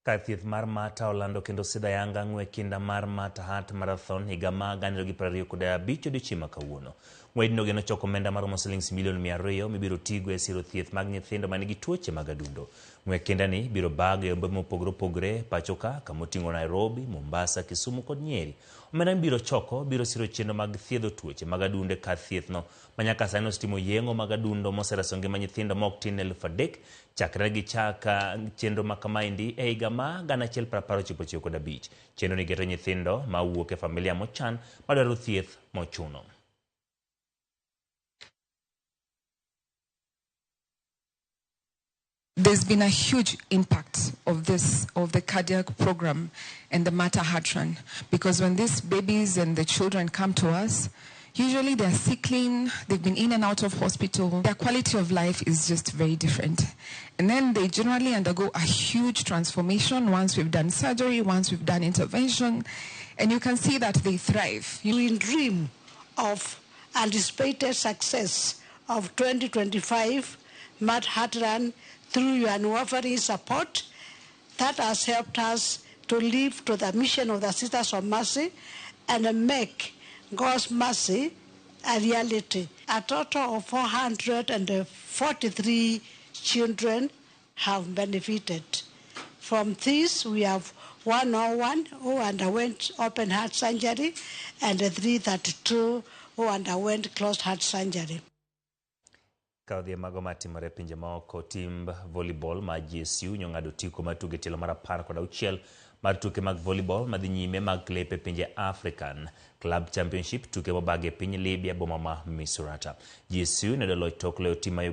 Kar thieth mar Mater olando kendo sidho ayanga ng'we kinda mar Mater Heart Marathon higa ma 2025 odiochieng' ma kawuono. Ng'wedno geno choko omenda maromo silings milion 200 mibiro tigo e siro thieth mag nyithindo manigi tuoche mag adundo. Ng'we kinda ni biro bag e bombe mopogore opogore pacho ka kamoting'o Nairobi, Mombasa, Kisumu kod Nyeri. Omenda mibiro choko biro siro chenro mag thiedho tuoche mag adundo e kar thieth no ma nyaka sani osetimo yeng'o mag adundo mosereso ngima nyithindo ma ok tin ne 3000 chakre gichak chenro ma kamaendi e higa ma 1995. Chenro ni geto nyithindo ma wuok e familia mochan madwaro thieth mochuno. There's been a huge impact of this, of the cardiac program and the Mater Heart Run, because when these babies and the children come to us, usually they're sickling, they've been in and out of hospital, their quality of life is just very different. And then they generally undergo a huge transformation once we've done surgery, once we've done intervention, and you can see that they thrive. We dream of anticipated success of 2025 Mater Heart Run through your unwavering support that has helped us to live to the mission of the Sisters of Mercy and make God's mercy a reality. A total of 443 children have benefited. From this, we have 101 who underwent open heart surgery and 332 who underwent closed heart surgery. Ka odhi e mago matimore e pinje maoko, timb volleyball ma GSU nyong'ado otiko mar tugo e tielo mar 16 mar tuke mag volleyball madhi nyime mag klep e pinje African Club Championship, tuke mobagi e piny Libya boma ma Misurata. GSU noyudo loch tok loyo tim ma